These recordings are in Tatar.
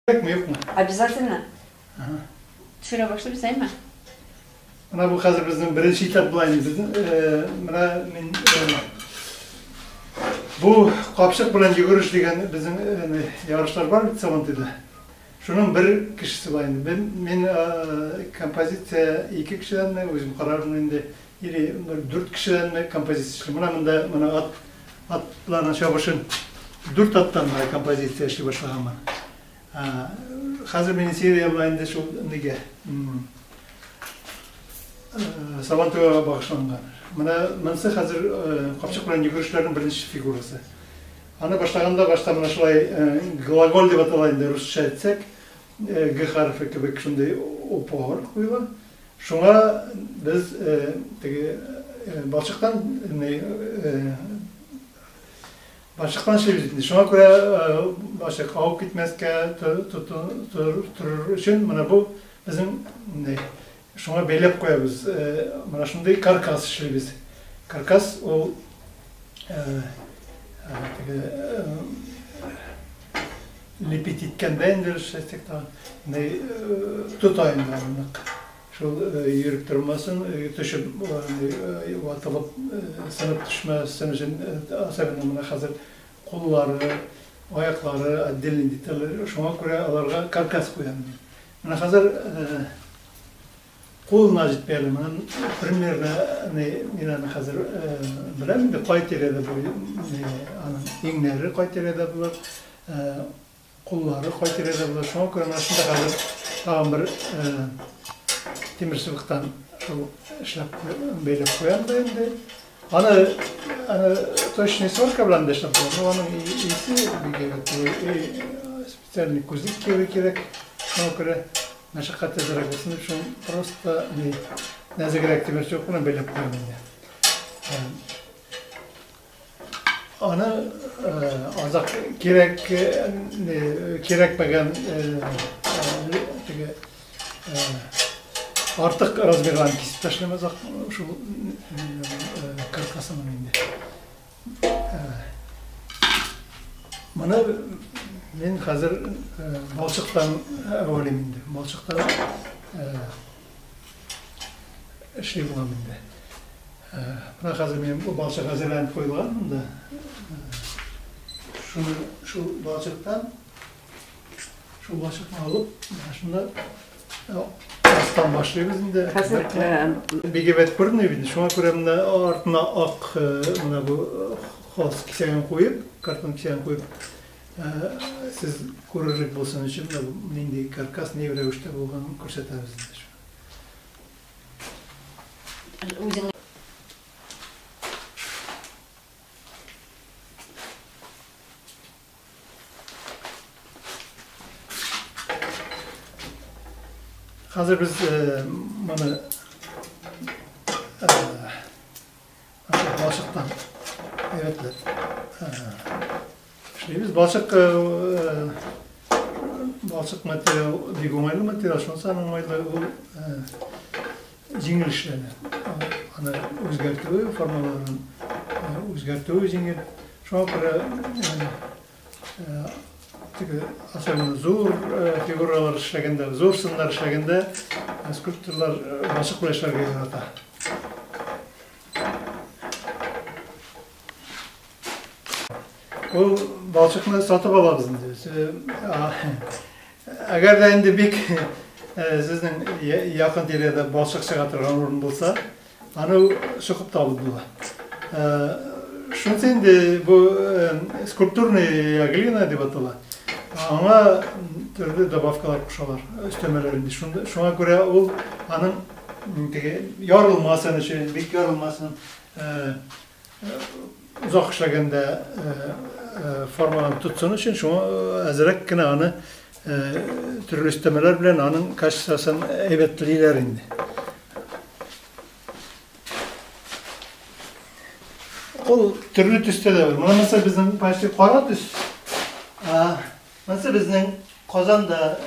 Кирәкме, юкмы? Обязательно. Төшерә башлыйбыз, әйме? Менә бу хәзер безнең беренче этап була инде. Безнең менә мин бу капчык белән йөгереш дигән безнең ярышлар бар бит Сабантуйда. Шуның бер кешесе була инде. Мин композиция ике кешедәнме, үзем карармын инде, или бер дүрт кешедәнме композиция эшли. Менә монда менә ат атларның чабышын дүрт аттан менә композиция эшли башлаганмын. Хәзер минем серия була инде шул нигә. Сабантуйга багышланган. Менә монысы хәзер капчык белән йөгерешләрнең беренче фигурасы. Аны башлаганда башта менә шулай глагол дип атала инде русча әйтсәк, Г хәрефе кебек шундый упор куела. Шуңа без теге балчыктан балчыктан эшлибез инде. Шуңа күрә балчык авып китмәскә торыр өчен менә бу безнең шуңа бәйләп куябыз. Менә шундый каркас эшлибез. Каркас ул теге лепить иткәндә инде русча әйтсәк тә, тота инде аны нык. Шул йөреп тормасын, төшеп, ватылып, сынып төшмәсен өчен, особенно менә хәзер куллары, аяклары отдельный детальләр, шуңа күрә аларга каркас куям мин. Менә хәзер кулына җитми әле, менә примерно мин аны хәзер беләм инде, кай тирәдә бу, аның иңнәре кай тирәдә булыр, куллары кай тирәдә була. Шуңа күрә менә шунда хәзер тагын бер тимер чыбыктан шул эшләп бәйләп куям да инде. Аны аны точный сварка белән дә эшләп була. Но аның исе бик әйбәт. Специальный күзлек кию кирәк. Шуңа күрә мәшәкать әзрәк булсын дип, шуны просто нәзегрәк тимер чыбык белән бәйләп куям инде. Аны азак кирәк кирәкмәгән теге артык размерларын кисеп ташлыйм азак шул каркасының инде. Моны мин хәзер балчыктан әвәлим инде. Балчыктан эшли булам инде. Менә хәзер минем бу балчык әзерләнеп куелган монда. Шуны шул балчыктан шул балчыкны алып, менә шунда астан башлыйбыз инде. Хәзер бик әйбәт күренми бит. Шуңа күрә менә артына ак менә бу холст кисәген куеп, картон кисәген куеп, сез күрерлек булсын өчен менә бу нинди каркас, ни рәвештә булганын күрсәтәбез инде. Үзең Хәзер без моны балчыктан әйбәтләп эшлибез. Балчык балчык материал бик уңайлы материал, шунысы аның уңайлы, ул җиңел эшләнә. Аны үзгәртүе, формаларын үзгәртүе җиңел. Шуңа күрә теге особенно зур фигуралар эшләгәндә, зур сыннар эшләгәндә скульпторлар балчык белән эшләргә ярата. Ул балчыкны сатып алабыз инде. Әгәр дә инде бик сезнең якын тирәдә балчык чыга торган урын булса, аны чокып та алып була. Шунысы инде бу скульптурная глина дип атала. Аңа төрле добавкалар кушалар, өстәмәләр инде. Шуңа күрә ул аның теге ярылмасын өчен, бик ярылмасын, озак эшләгәндә форманы тотсын өчен, шуңа әзрәк кенә аны төрле өстәмәләр белән аның качествосын әйбәтлиләр инде. Ул төрле төстә дә бар. Менә монысы безнең почти кара төс. Монысы безнең Казанда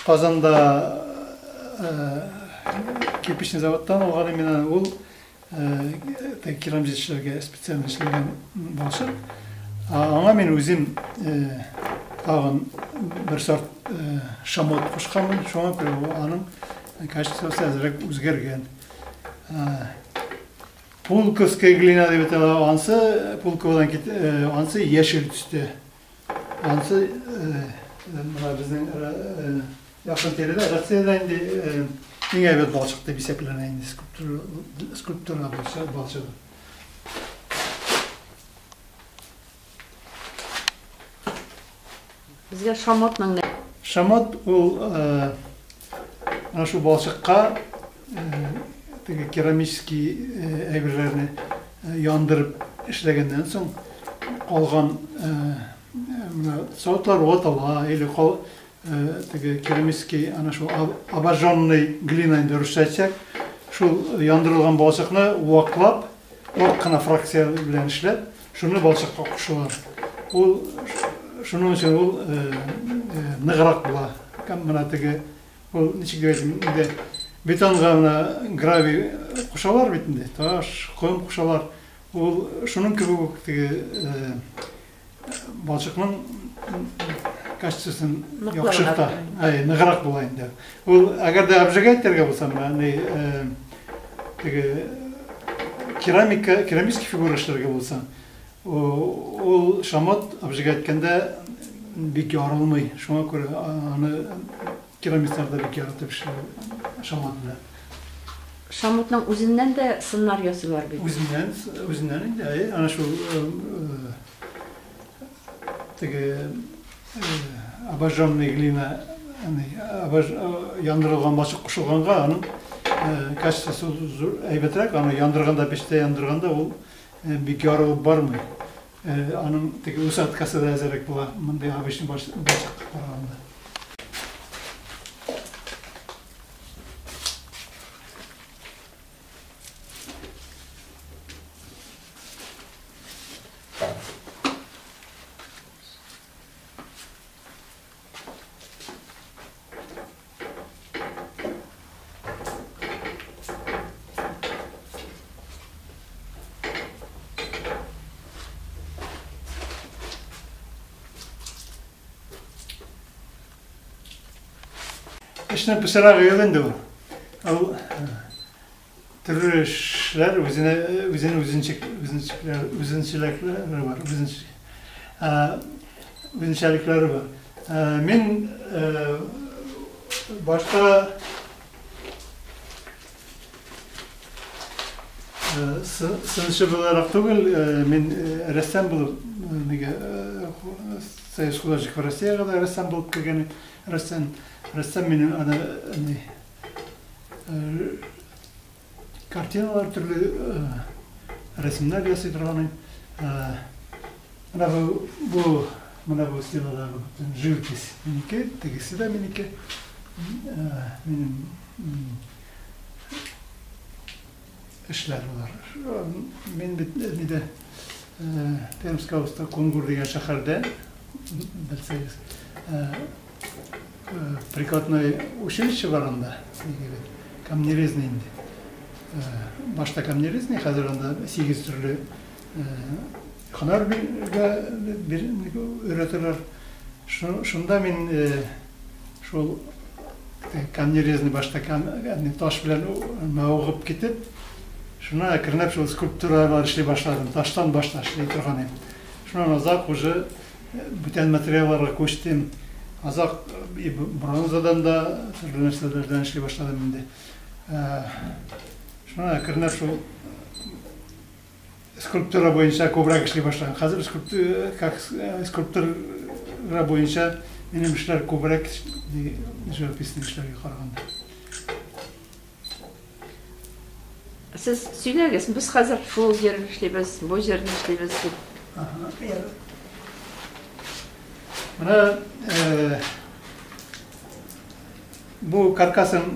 Казанда кирпичный заводтан алган именно ул керамзит эшләргә специально эшләнгән балчык. Аңа мин үзем тагын бер сорт шамот кушканмын, шуңа күрә аның качествосы әзрәк үзгәргән. Пулковская глина дип атала, ансы Пулководан кит, ансы яшел төстә. Ансы менә безнең якын тирәдә Россиядә инде иң әйбәт балчык дип исәпләнә инде скульптура балчыгы. Безгә шамотның да. Шамот ул менә шул балчыкка теге керамический әйберләрне яндырып эшләгәннән соң калган менә савытлар ватыла или теге керамический ана шул обожженный глина инде русча әйтсәк, шул яндырылган балчыкны ваклап, вак кына фракция белән эшләп, шуны балчыкка кушалар. Ул шуның өчен ул ныграк була. Менә теге ул ничек дип әйтим инде, бетонга менә гравий кушалар бит инде, таш, ком кушалар. Ул шуның кебек үк теге балчыкның качествосын яхшырта. Әй, ныграк була инде. Ул әгәр дә обжигать итәргә булса, менә теге керамика, керамический фигура эшләргә булса, ул шамот обжигать иткәндә бик ярылмый. Шуңа күрә аны керамистлар да бик яратып эшли шамот белән. Шамотның үзеннән дә сыннар ясыйлар бит. Үзеннән, үзеннән инде, әй, ана шул теге обожженный глина, яндырылган балчык кушылганга аның качествосы зур әйбәтрәк, аны яндырганда, печтә яндырганда ул бик ярылып бармый. Аның теге усадкасы да әзерәк була, мондый обычный балчыкка караганда. Эшнең пычрагы юк инде ул. Ул төрле эшләр үзенә үзенең үзенчек үзенчекләр үзенчәлекләре бар, үзенче үзенчәлекләре бар. Мин башта сынчы буларак түгел, мин рәссам булып, нигә Союз художников Россиягә дә рәссам булып кергән, рәссам Рәссам минем аны ни картиналар төрле рәсемнәр ясый торган. Менә бу менә бу стенадагы бөтен живопись минеке, тегесе дә минеке. Минем эшләр болар. Мин бит нидә Пермская областьта Кунгур дигән шәһәрдә, белсәгез, прикладной училище бар анда, камнерезный инде. Башта камнерезный, хәзер анда 8 төрле һөнәр өйрәтәләр. Шунда мин шул камнерезный башта таш белән мавыгып китеп, шуннан әкренләп шул скульптуралар эшли башладым. Таштан башта эшли торган идем. Шуннан азак уже бүтән материалларга күчтем. Азак бронзадан да төрле нәрсәләрдән эшли башладым инде. Шуннан әкренләп шул скульптура буенча күбрәк эшли башладым. Хәзер скульптура, как скульптура буенча минем эшләр күбрәк живописный эшләргә караганда. Сез сөйләгез, без хәзер шул җирне эшлибез, бу җирне эшлибез дип. Менә бу каркасын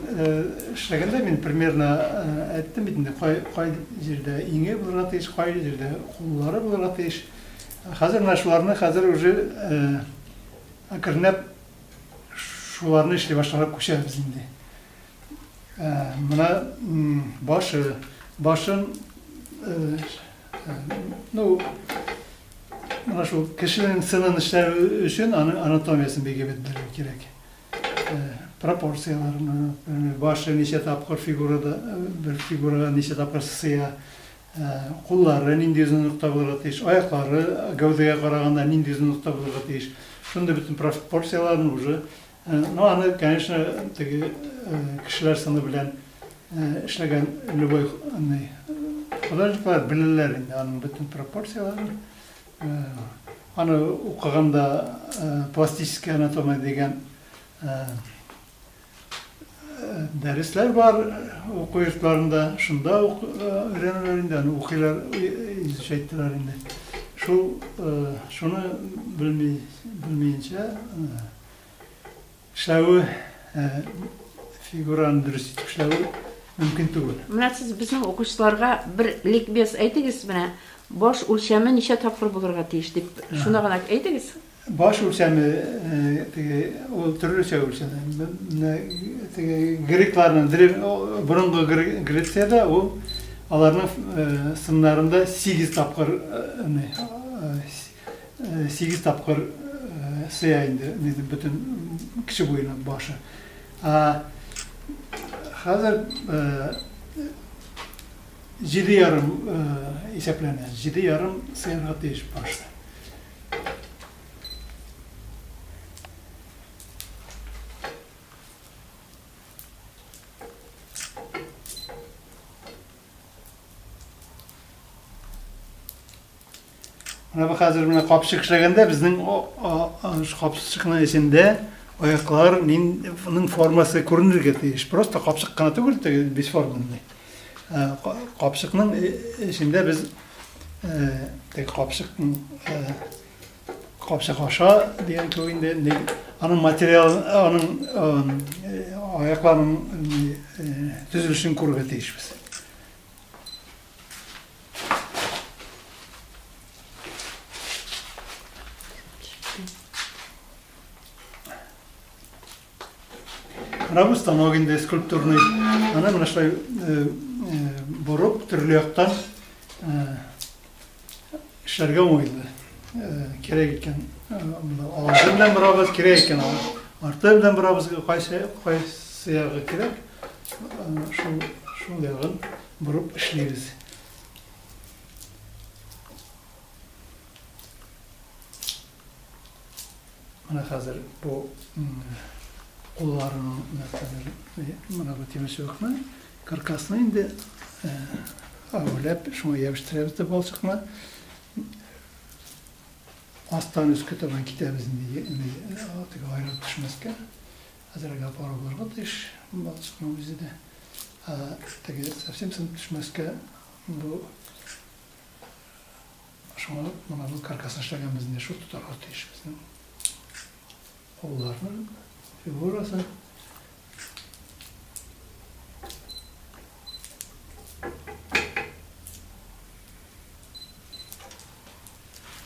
эшләгәндә мин примерно әйттем бит инде, кай җирдә иңе булырга тиеш, кай җирдә куллары булырга тиеш. Хәзер менә шуларны хәзер уже әкренләп шуларны эшли башларга күчәбез инде. Менә башы, башын, ну, Менә шул кешенең сынын эшләү өчен аның анатомиясен бик әйбәт белергә кирәк. Пропорцияләрне, башы ничә тапкыр фигурада, бер фигурага ничә тапкыр сыя, куллары нинди озынлыкта булырга тиеш, аяклары гәүдәгә караганда нинди озынлыкта булырга тиеш. Шундый бөтен пропорцияләрне уже, ну, аны, конечно, теге кешеләр сыны белән эшләгән любой художниклар беләләр инде аның бөтен пропорцияләрен. Аны укыганда пластическая анатомия дигән дәресләр бар уку йортларында, шунда ук өйрәнәләр инде, аны укыйлар, изучать итәләр инде. Шул шуны белми, белмиенчә эшләве, фигураны дөрес итеп эшләве мөмкин түгел. Менә сез безнең укучыларга бер ликбез әйтегез, менә баш үлчәме ничә тапкыр булырга тиеш дип, шуны гына әйтегез. Баш үлчәме теге ул төрлечә үлчәнә. Менә теге грекларның борынгы Грециядә ул аларның сыннарында 8 тапкыр 8 тапкыр сыя инде бөтен кеше буена башы. Ә хәзер 7,5 исәпләнә. 7,5 сыярга тиеш башта. Менә бу хәзер менә капчык эшләгәндә безнең капчыкның эчендә аякларның формасы күренергә тиеш. Просто капчык кына түгел, теге бесформенный. Капчыкның эчендә без теге капчыкның капчык аша дигән кебек инде аның материал, аның аякларының төзелешен күрергә тиешбез. Менә бу станок инде скульптурный. Аны менә шулай борып, төрле яктан эшләргә уңайлы. Кирәк икән, алды белән борабыз, кирәк икән, арты белән борабыз, кайсы кайсы ягы кирәк, шул шул ягын борып эшлибез. Менә хәзер бу кулларының менә бу тимерчыбыкны, каркасны инде әвәләп шуңа ябештерәбез дә балчыкны. Астан өскә табан китәбез инде, теге аерылып төшмәскә. Әзрәк опора булырга тиеш балчыкның үзе дә. Теге совсем сынып төшмәскә бу Шуңа менә бу каркасын эшләгәнбез инде, шул тотарга тиеш безнең кулларның фигурасы.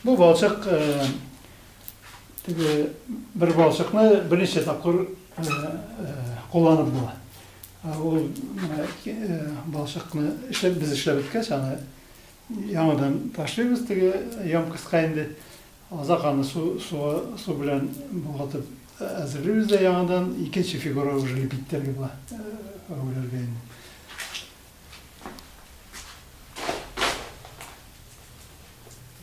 Бу балчык теге бер балчыкны берничә тапкыр кулланып була. Ул менә балчыкны эшләп без эшләп беткәч, аны яңадан ташлыйбыз теге емкостька инде. Азак аны су, суга, су белән болгатып әзерлибез дә яңадан икенче фигура уже лепить итәргә була. Әвәләргә инде.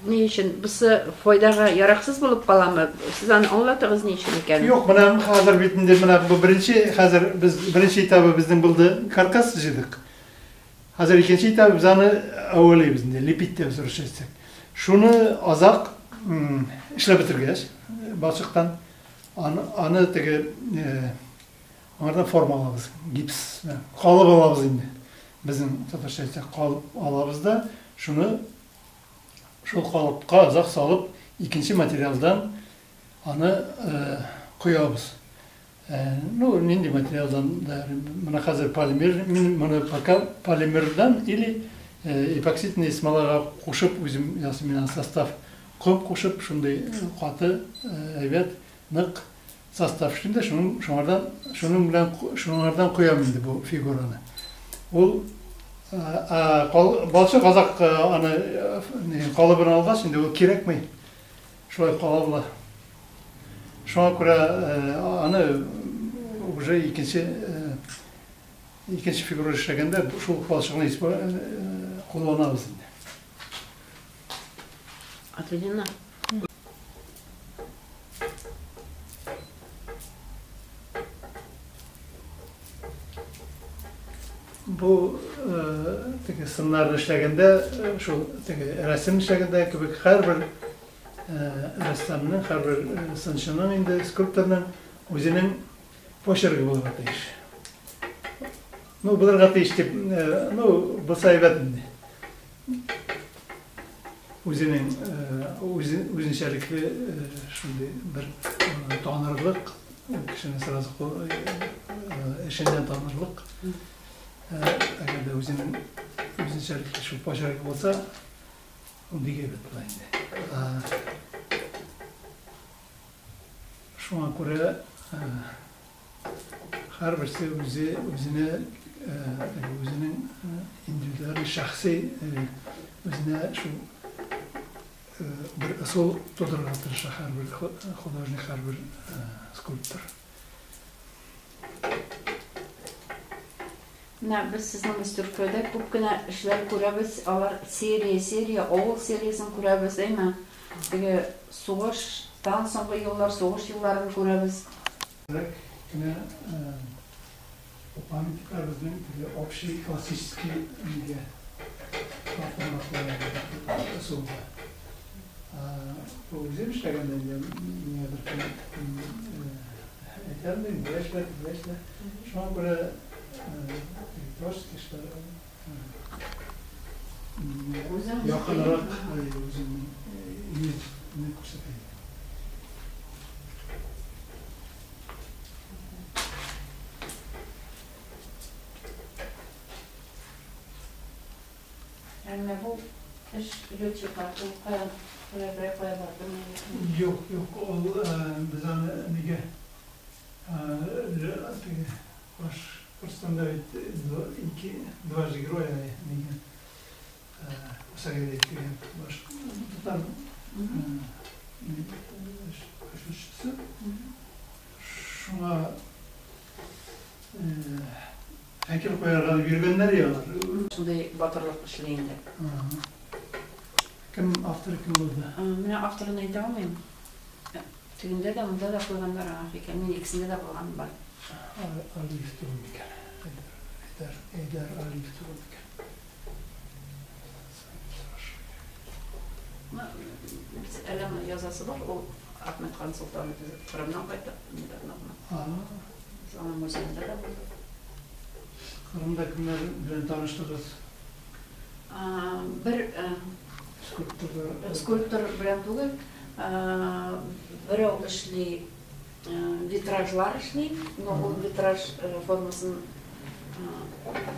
Ни өчен бусы файдага яраксыз булып каламы? Сез аны аңлатыгыз ни өчен икәнен. Юк, менә хәзер бит инде менә бу беренче, хәзер без беренче этабы безнең булды, каркас җыйдык. Хәзер икенче этабы без аны әвәлибез инде, лепить итәбез русча әйтсәк. Шуны азак эшләп бетергәч, балчыктан аны, аны теге аңардан форма алабыз, гипс белән. Калып алабыз инде. Безнең татарча әйтсәк, калып алабыз да, шуны шул калыпка азак салып, икенче материалдан аны коябыз. Ну, нинди материалдан да, менә хәзер полимер, мин моны пока полимердан или эпоксидный смолага кушып үзем ясыйм, мин состав ком кушып, шундый каты, әйбәт, нык состав эшлим дә, шуның шуңардан, шуның белән шуңардан коям инде бу фигураны. Ул балчык азак аны калыбын алгач, инде ул кирәкми. шулай кала була. Шуңа күрә аны уже икенче икенче фигура эшләгәндә шул балчыкны кулланабыз инде. Отведена. Бу теге сыннарны эшләгәндә, шул теге рәсем эшләгәндә кебек һәрбер рәссамның, һәрбер сынчының инде скульпторның үзенең почеркы булырга тиеш. Ну, булырга тиеш дип, ну, булса әйбәт инде. Үзенең үзенчәлекле шундый бер танырлык, кешене сразу эшеннән танырлык. Әгәр дә үзенең үзенчәлекле шул почеркы булса, ул бик әйбәт була инде. Шуңа күрә һәрберсе үзе үзенә үзенең индивидуаль шәхси үзенә шул бер ысул тудырырга тырыша һәрбер художник, һәрбер скульптор. Менә без сезнең мастерскойда күп кенә эшләр күрәбез. Алар серия, серия, авыл сериясен күрәбез, әйме? Теге сугыштан соңгы еллар, сугыш елларын күрәбез. Күбрәк кенә памятниклар безнең теге общий классический нигә тартымрак ысулда. Бу үзем эшләгәндә инде миңа бер кем әйтә алмыйм, болай эшлә, болай эшлә. Шуңа күрә творческий эшләр якынрак үземнең йөзне күрсәтә. Ә менә бу эш летчиклар, ул кая, кая, берәр кая бардымы? Юк, юк, ул без аны нигә теге Башкортстанда бит ике, дважды герой нигә Мусагали дигән баш татар очучысы. Шуңа һәйкәл куярга дип йөргәннәр я алар. Шундый батырлык эшли инде. Кем авторы кем булды? Менә авторын әйтә алмыйм. Тегендә дә, монда да куйганнар аңа һәйкәл. Мин икесендә дә булганым бар. Алиев түгел микән? Әйдәр, Әйдәр Алиев түгел микән? Без әле аны язасы бар, ул Ахмедхан Солтанов Кырымнан кайттык недавно гына. Без аның музеенда да булдык. Кырымда кемнәр белән таныштыгыз? Бер скульптор скульптор белән түгел, берәү эшли, витражлар эшли, но ул витраж формасын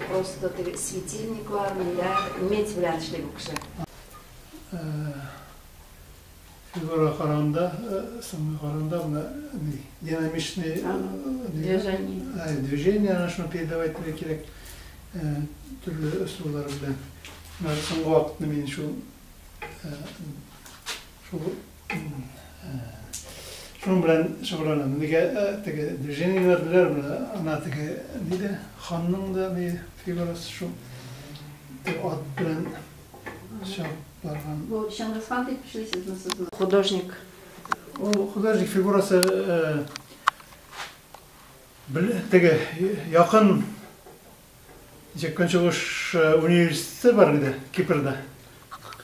просто теге светильниклар, ниләр, медь белән эшли бу кеше. Фигура караганда, сынга караганда, менә ни, динамичный движение. Движение ана шуны передавать итәргә кирәк төрле ысуллар белән. Менә соңгы вакытны мин шул шул шуның белән шөгыльләнәм. Нигә теге движениеләр белән менә ана теге нидә ханның да ни фигурасы шул ат белән чабып барган. Бу Чыңгызхан дип эшлисезме сез? Художник. Ул художник фигурасы теге якын Көнчыгыш университеты бар иде Кипрда.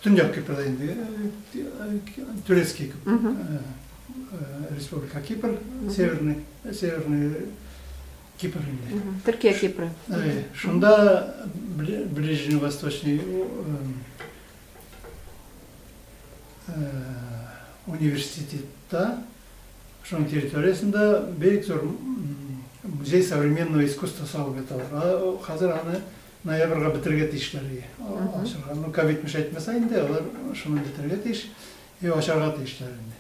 Төньяк Кипрда инде Турецкий республика Кипр, Северный, Северный Кипр инде. Төркия Кипры. Шунда Ближневосточный университетта, шуның территориясендә бик зур музей современного искусства салып яталар. Хәзер аны ноябрьгә бетерергә тиешләр. Ачарга. Ну, ковид мешать итмәсә инде, алар шуны бетерергә тиеш и ачарга тиешләр инде.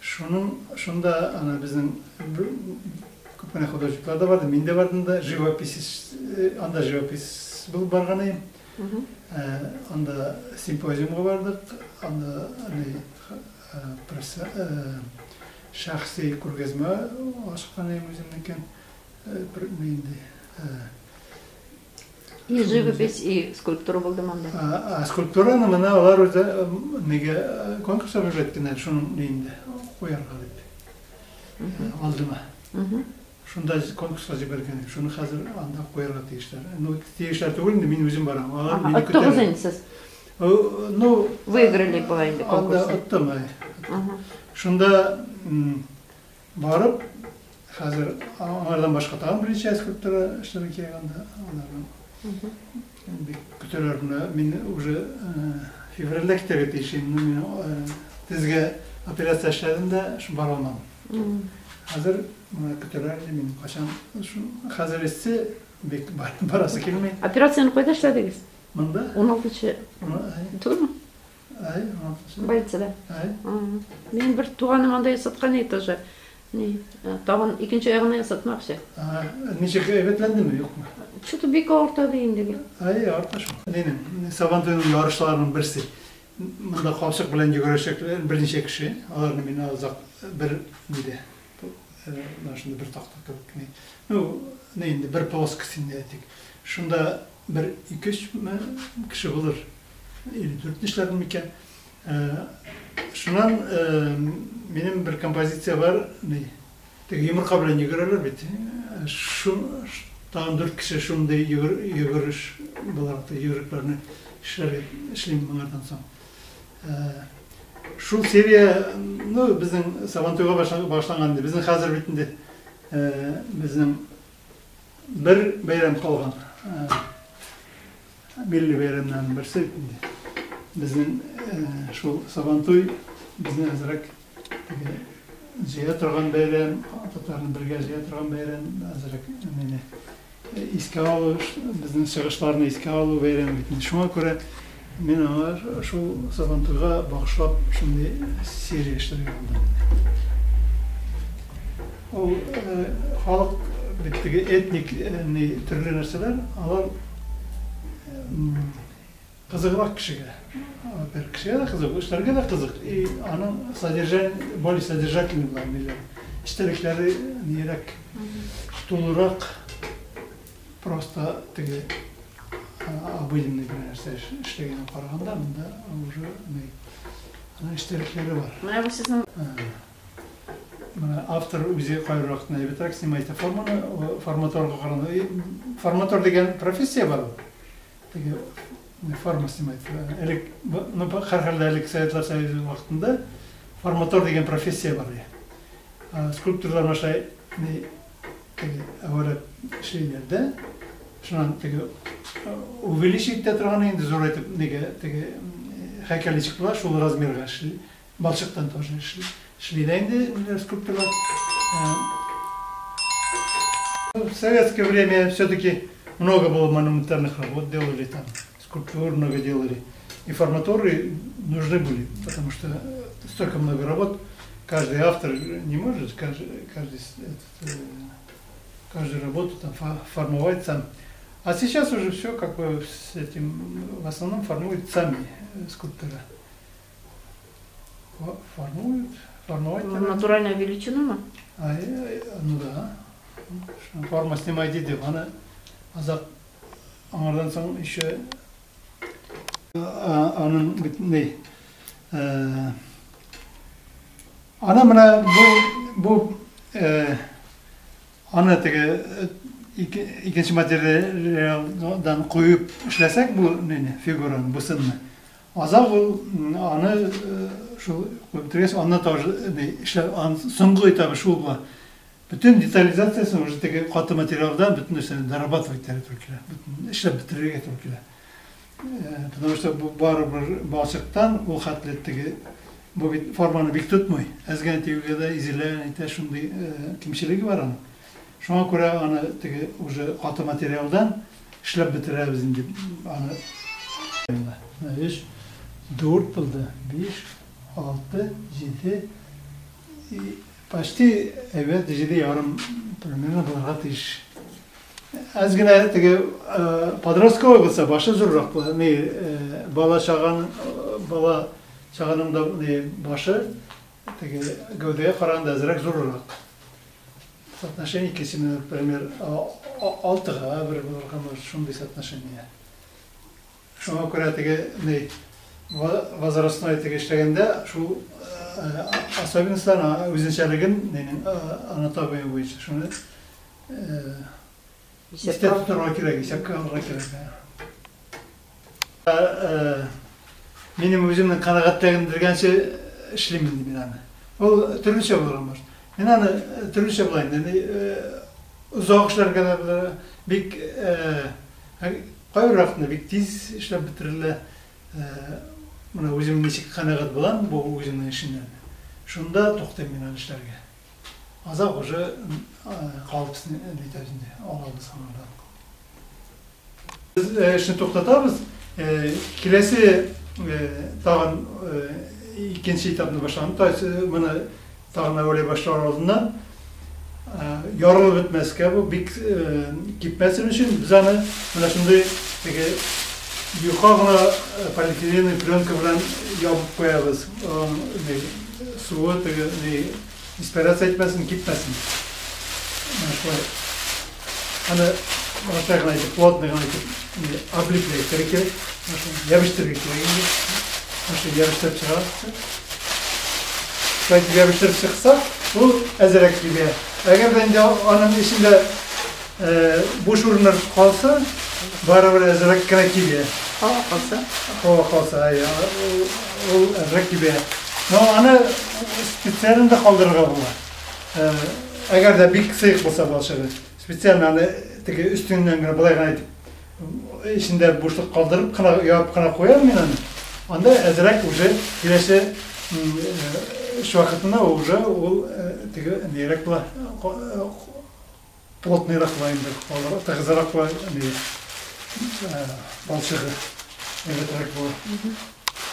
Шуның шунда ана безнең күп кенә художниклар да барды, мин дә бардым да, живописец, анда живопись булып барган идем. Анда симпозиумга бардык, анда шәхси күргәзмә ачкан идем үземнекен. Бер инде. И живопись, и скульптура булды монда. А скульптураны менә алар үзе нигә конкурс объявлять иткәннәр, шуның инде куярга дип. Алдыма. Шунда конкурска җибәргән. Шуны хәзер анда куярга тиешләр. Ну, тиешләр түгел инде, мин үзем барам. Алар мине көтәләр. Оттыгыз инде сез. Ну, выиграли була инде конкурсны. Анда оттым, әй. Шунда барып, хәзер аңардан башка тагын берничә скульптура эшләргә кирәк анда. Аларны бик көтәләр менә. Мин уже февральдә китәргә тиеш идем. Мин тезгә операция эшләдем дә, шул бара алмадым. Хәзер менә көтәләр инде мин кайчан. Хәзер эссе, бик барасы килми. Операцияне кайда эшләдегез? Монда. 16-нчы. Түгелме? Әй, 16-нчы. Больницада. Әй. Минем бер туганым анда ясаткан иде тоже. Ни, тагын икенче аягына ясатмакчы. Ничек әйбәтләндеме, юкмы? Что-то бик авырта ди инде. Әй, авырта шул. Нинең, Сабантуйның ярышларының берсе. Монда капчык белән йөгерәчәкләр берничә кеше. Аларны мин азак бер нидә, менә шунда бер такта кебек ни. Ну, ни инде бер плоскость инде әйтик. Шунда бер ике-өч кеше булыр. Или дүрт нишләрмен микән? Шуннан минем бер композиция бар, ни, теге йомырка белән йөгерәләр бит. Шу тагын дүрт кеше шундый йөгереш буларак та йөгерекләрне эшләргә эшлим моңардан соң. Шул серия, ну, безнең Сабантуйга багышланган инде. Безнең хәзер бит инде безнең бер бәйрәм калган. Милли бәйрәмнәрнең берсе бит инде. Безнең шул Сабантуй безне әзрәк теге җыя торган бәйрәм, татарны бергә җыя торган бәйрәм, әзрәк мине искә алу, безнең чыгышларны искә алу бәйрәме бит инде. Шуңа күрә мин аңа шул Сабантуйга багышлап шундый серия эшләргә булдым. Ул халык бит теге этник ни төрле нәрсәләр, алар кызыграк кешегә. Бер кешегә дә кызык, эшләргә дә кызык. И аның содержание более содержательный була ниләр. Эчтәлекләре нирәк, тулырак, просто теге обыденный бер нәрсә эшләгәнгә караганда, монда уже ни аның эчтәлекләре бар. Менә бу сезнең Менә автор үзе кайбер вакытта әйбәтрәк снимает форманы, форматорга караганда. Форматор дигән профессия бар ул. Теге форма снимает. Элек, ну, һәрхәлдә элек Советлар Союзы вакытында форматор дигән профессия бар иде. Скульпторлар маша ни теге әвәләп эшлиләр дә. Шуннан теге увеличить итә торган инде зур итеп нигә теге һәйкәл ничек була, шул размерга эшли. Балчыктан тоже эшли. Эшли дә инде скульпторлар. В советское время все-таки много было монументальных работ делали там, скульптур много делали. И форматоры нужны были, потому что столько много работ, каждый автор не может каждый, этот, каждую работу там формовать сам. А сейчас уже все как бы с этим в основном формуют сами скульпторы. Формуют, формовать. Натуральная величина? Ну да. Форма снимать диде, аны азак аңардан соң еще аның бит ни аны менә бу аны теге икенче материалдан куеп эшләсәк бу нине фигураны, бу сынны. Азак ул аны шул куеп бетергәч, аны тоже эшләп, соңгы этабы шул була. Бөтен детализациясын уже теге каты материалдан бөтен нәрсәне дорабатывать итәргә туры килә. Бөтен эшләп бетерергә туры килә. Потому что бу барыбер балчыктан ул хәтле теге бу бит форманы бик тотмый. Әз генә тиюгә дә изелә, әйтә, шундый кимчелеге бар аның. Шуңа күрә аны теге уже каты материалдан эшләп бетерәбез инде аны. 3, 4 булды, 5, 6, 7, почти әйбәт 7,5 примерно булырга тиеш. Әз генә теге подростковый булса, башы зуррак була. Ни бала чаган бала Чаганың да башы теге гәүдәгә караганда әзрәк зуррак. Соотношение икенче, например, 6:1 булырга может шундый соотношение. Шуңа күрә теге ни возрастной теге эшләгәндә шул особенностьларын, үзенчәлеген нинең анатомия буенча шуны истә тотарга кирәк, исәпкә алырга кирәк. Минем үземнең канәгатьләндергәнче эшлим инде мин аны. Ул төрлечә булырга может. Мин аны төрлечә була инде. Озак эшләргә дә була, бик кайбер вакытында бик тиз эшләп бетерелә. Менә үзем ничек канәгать булам бу үземнең эшемнән. Шунда туктыйм мин аны эшләргә. Азак уже калып нитәбез инде, алабыз аңардан. Без эшне туктатабыз. Киләсе тагын икенче этапны башланды. То есть моны тагын әвәләй башлар алдыннан ярылып бетмәскә, бу бик кипмәсен өчен без аны менә шундый теге юка гына полиэтиленовый пленка белән ябып куябыз. Суы теге испаряться итмәсен, кипмәсен. Менә шулай. Аны менә гына итеп, плотно гына итеп облеплять кирәк. Ябештырырга кирәк инде. Менә ябештырып чыгарасыз. Шулай итеп ябештырып чыкса, ул әзерәк кибә. Әгәр дә инде аның эчендә буш урыннар калса, барыбер әзерәк кенә кибә. Һава калса? Һава калса, әйе, ул әзрәк кибә. Но аны специально да калдырырга була. Әгәр дә бик сыек булса балчыгы, специально аны теге өстеннән генә болай гына итеп эчендә бушлык калдырып кына, ябып кына куям мин аны. Анда әзрәк уже киләсе эш вакытында уже ул теге нирәк була, плотныйрак була инде, тыгызрак була, балчыгы әйбәтрәк була.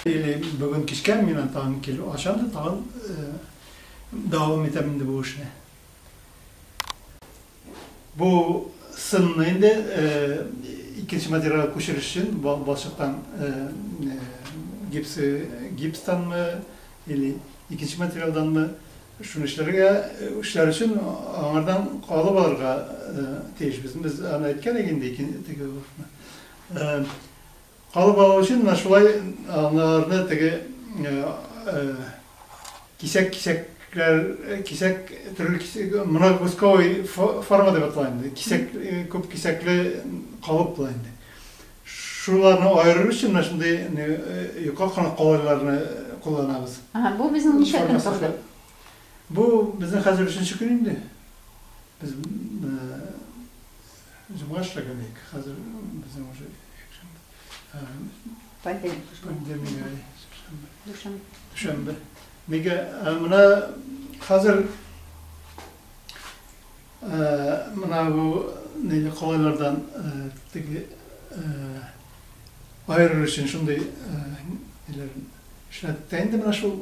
Или бүген кичкә мин аны тагын килеп ачам да тагын дәвам итәм инде бу эшне. Бу сынны инде икенче материалга күчереш өчен балчыктан гипс, гипстанмы или икенче материалданмы шуны эшләргә, эшләр өчен аңардан калып алырга тиешбез. Без аны әйткән идек инде теге вакытны. Калып алу өчен менә шулай аларны теге кисәк-кисәкләр, кисәк төрле кисәк, многокусковый форма дип атала инде. Кисәк, күп кисәкле калып була инде. Шуларны аерыр өчен менә шундый юка кына калайларны кулланабыз. Ага, бу безнең ничә көн торды? Бу безнең хәзер өченче көн инде. Без җомга эшләгән идек. Хәзер безнең уже якшәмбе. Понедельник. Понедельник, дүшәмбе. Дүшәмбе. Нигә менә хәзер менә бу ниле калайлардан теге аерыр өчен шундый ниләрен эшләттек тә инде менә шул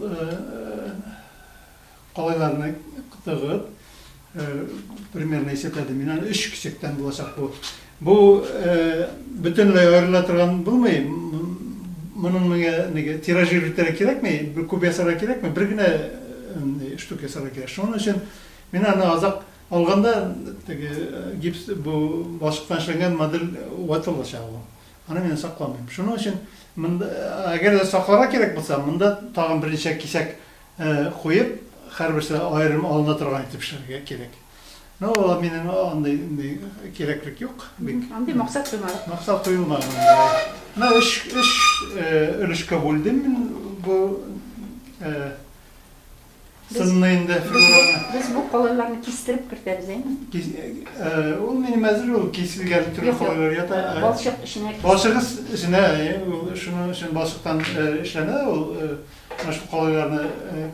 калайларны тыгып, примерно исәпләдем. Мин аны өч кисәктән булачак бу. Бу бөтенләй аерыла торган булмый. Моның миңа нигә тиражировать итәргә кирәкми, күп ясарга кирәкми, бер генә штук ясарга кирәк. Шуның өчен мин аны азак алганда теге гипс бу балчыктан эшләнгән модель ватылачак ул. Аны мин сакламыйм. Шуның өчен монда әгәр дә сакларга кирәк булса, монда тагын берничә кисәк куеп, һәрберсе аерым алына торган итеп эшләргә кирәк. Но ул минем андый кирәклек юк бик. Андый максат куймадык. Максат куелмаган. Менә өч өлешкә бүлдем мин бу сынны инде фигураны. Без бу калайларны кистереп кертәбез, әйме? Ул минем әзер, ул киселгән төрле калайлар ята. Балчык эченә. Балчык эченә, ул шуның өчен балчыктан эшләнә, ул менә шул калайларны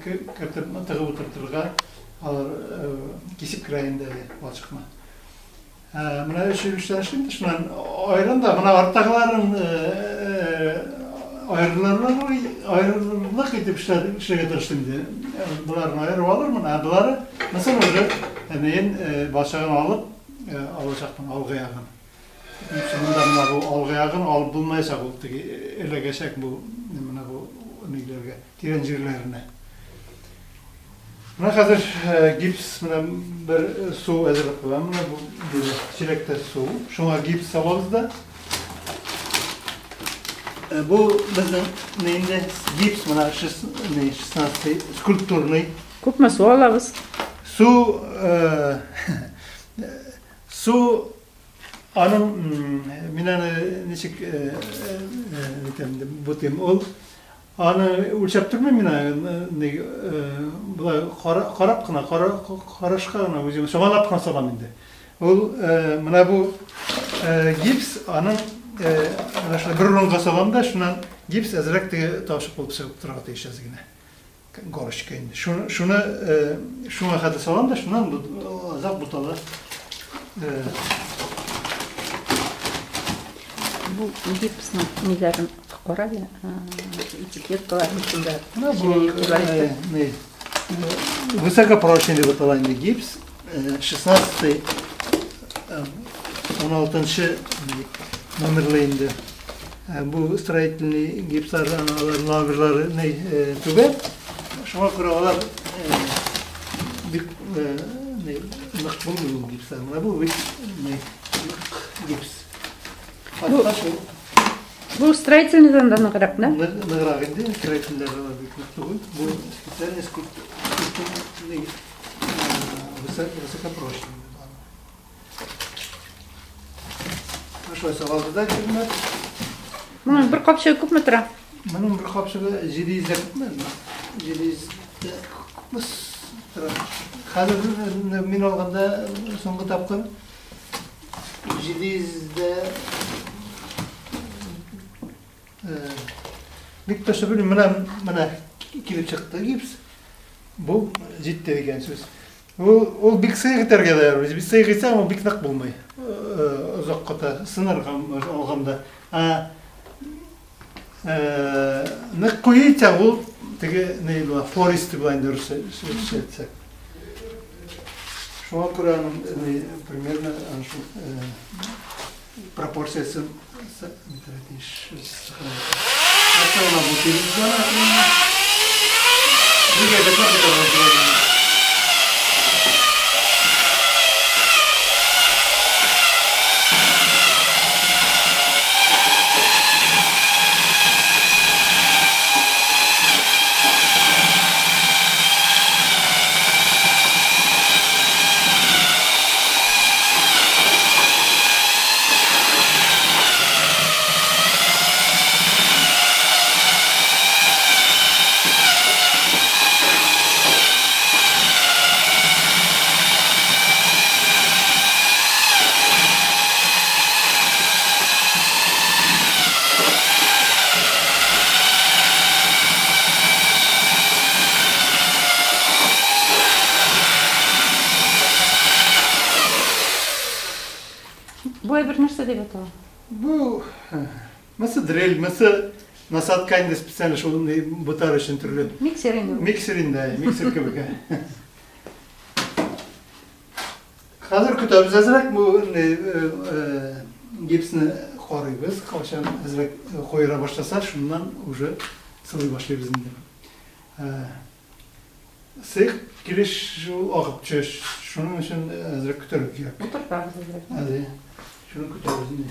кертеп тыгып утыртырга, алар кисеп керә инде балчыкны. Менә өч өлештән эшлим, шуннан аерым да, менә арттагыларын аерырлык итеп эшләргә тырыштым инде. Боларны аерып алырмын, ә болары, мәсәлән, уже әнәен балчыгын алып алачакмын, алгы ягын. Монда менә бу алгы ягын алып булмаячак, ул теге эләгәчәк бу, менә бу ниләргә, тирән җирләренә. Менә хәзер гипс менә бер су әзерләп куйган. Менә бу чиләктә су. Шуңа гипс салабыз да. Бу безнең инде гипс менә 16 скульптурный. Күпме су алабыз? Су су аның мин аны ничек әйтәм, бутыйм. Ул аны үлчәп тормыйм мин аны, болай карап кына, карашка гына үзем чамалап кына салам инде. Ул менә бу гипс аның менә шулай бер урынга салам да, шуннан гипс әзрәк теге таушык булып чыгып торырга тиеш әз генә. Горочка инде. Шуны, шуны шуңа хәтле салам да, шуннан озак бутала. Бу гипсның ниләрен кара әле, этикеткаларын шунда. Менә бу высокопрочный дип атала инде гипс. 16 16 номерлы инде. Бу строительный гипслар, алар номерлары түбән. Шуңа күрә алар бик нык булмый ул гипслар. Менә бу бик нык гипс. Бу строительныйдан да ныграк, да? Ныграк инде, строительныйлар алар бик нык түгел. Бу специальный скульптурный высокопрочный. Шулай салабыз да килмәк. Моның бер капчыгы күпме тора? Моның бер капчыгы 700 дә күпме? 700 дә күпме тора? Хәзер мин алганда соңгы тапкыр 700 дә бик точно белмим, менә менә килеп чыкты гипс. Бу җитте дигән сүз. Ул бик сыек итәргә дә ярамый. Бик сыек итсәң, ул бик нык булмый. Озак ката сынырга алганда. Ә нык куе итсәң, ул теге ни була, фористый була инде русча әйтсәк. Шуңа күрә аның примерно шул пропорциясен нитәргә тиеш. Нәрсә бу телевизор? Бик әйбәтләп бутарга кирәк инде. Бу әйбер нәрсә дип атала? Бу мысы дрель, мысы насадка инде специально шул бутар өчен төрле. Миксер инде. Миксер инде, миксер кебек. Хәзер көтәбез әзрәк бу гипсны карыйбыз, кайчан әзрәк куера башласа, шуннан уже сылый башлыйбыз инде. Сыек килеш ул агып төшә, шуның өчен әзрәк көтәргә кирәк. Утыртабыз әзрәк. Әзе, шуны көтәбез инде.